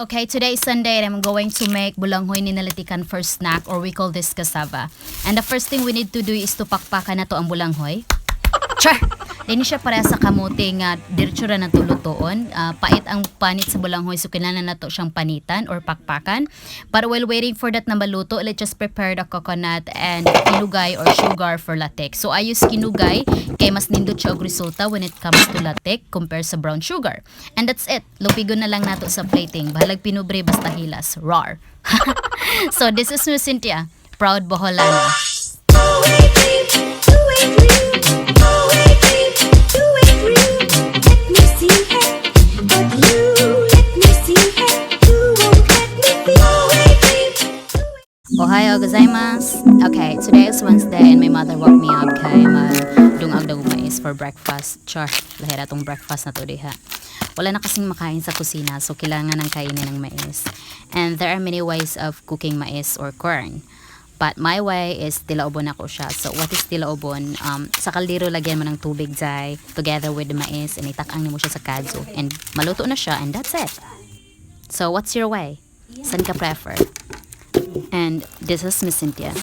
Okay, today is Sunday and I'm going to make bulanghoy ni nalatikan for snack, or we call this cassava. And the first thing we need to do is to pakpakan nato ang bulanghoy. Char! Dili siya pareha sa kamote nga diretso ra na lutuon. Pait ang panit sa bulanghoy, so kinahanglan nato siyang panitan or pakpakan. But while waiting for that na maluto, let's just prepare the coconut and kinugay or sugar for latik. So I use kinugay kay mas nindot siya og resulta when it comes to latik compare sa brown sugar. And that's it. Lupigon na lang nato sa plating. Bahalag pinubre, basta hilas. Rar. So this is Miss Cynthia, proud Boholana. 2, 8, 3, 2, 8, 3, 2, 8, 3. Let me see it, but you let me see it. You won't let me be. 2, 8, 3. おはようございます. Okay, today is Wednesday and my mother woke me up kay magdungag daw mais for breakfast. Char, lahi ra tong breakfast na to diha. Wala na kasing makain sa kusina, so kailangan ng kainin ng mais. And there are many ways of cooking mais or corn. But my way is tilaobon nako siya. So what is tilaobon? Sa kaldero, lagyan mo ng tubig jay together with the mais and itakang nimo siya sa kadso and maluto na siya and that's it. So what's your way? San ka prefer? And this is Miss Cynthia.